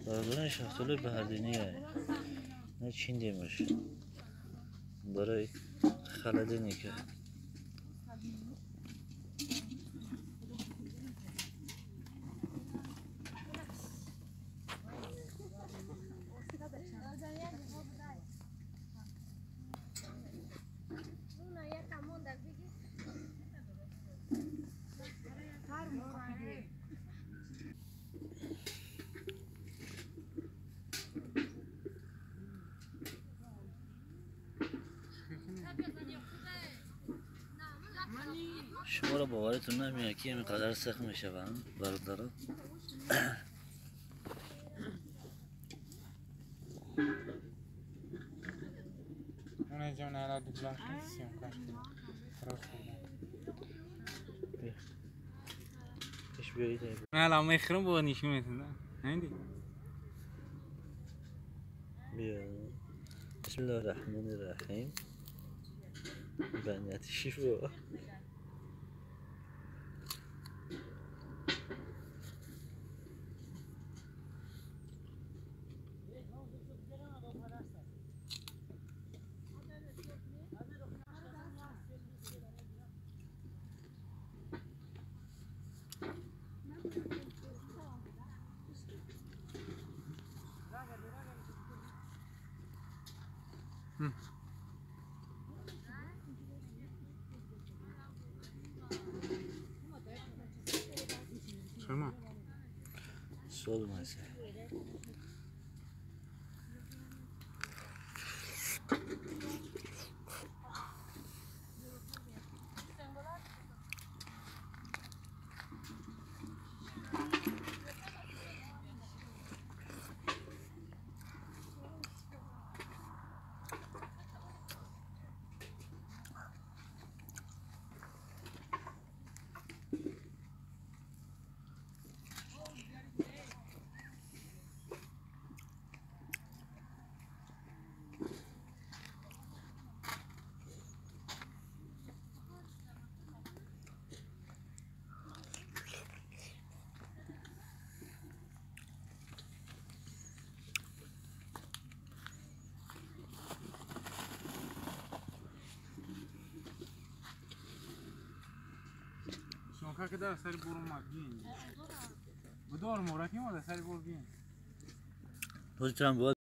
برادران شفتالو بهردینی نه چین دیمش برای خلده که شما را باورتون نمیاد که اینقدر سخت میشه برادران. نه میخرم با نشون میدم. بسم الله الرحمن الرحیم. بنیت شیفو Sorma. Solmaz. که در سری بور اومد بین. بدار مورکی اومد سری بور بین. باز تو هم باید